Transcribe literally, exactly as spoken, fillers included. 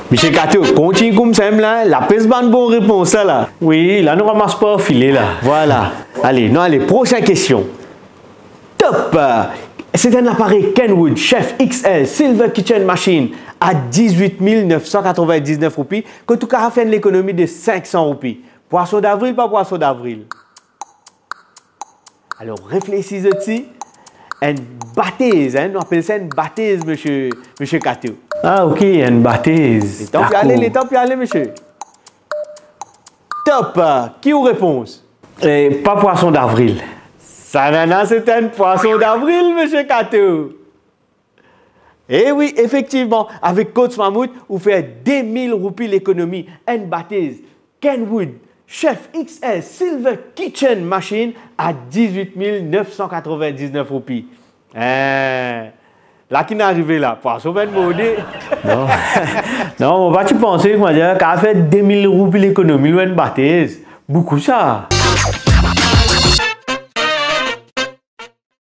Misie Kato, kontign koumsa mem la, lapes bann bon repons la la. Wi, la nou ramas par file la. Vwala. Ale, nou ale, prosin kestion. Top! Se enn aparey Kenwood Chef X L Silver Kitchen Machine a dizwit mil nef san katrovin-diznef roupi, kot ou kapav fer enn lekonomi de sink san roupi. Pwason davril, pa pwason davril? Alor, reflesi zot si, enn batez, hein, nou apel sa enn batez, misie, misie Kato. Ah, ok, enn batez. Letan pou ale, dakor. Letan pou ale, misie. Top! Ki ou repons? Eh, pa pwason davril. Sa nana, se enn pwason davril, misie Kato. Eh wi, efektivman, avek Coach Mammouth, ou fer de mil roupi lekonomi, enn batez Kenwood Chef X L Silver Kitchen Machine a dizwit mil nef san katrovin-diznef roupi. Eh, la ki inn arive la, pwason finn morde. Non. Non, mo pa ti panse, koumadir, kapav fer de mil roupi lekonomi lor enn batez. Boukou sa.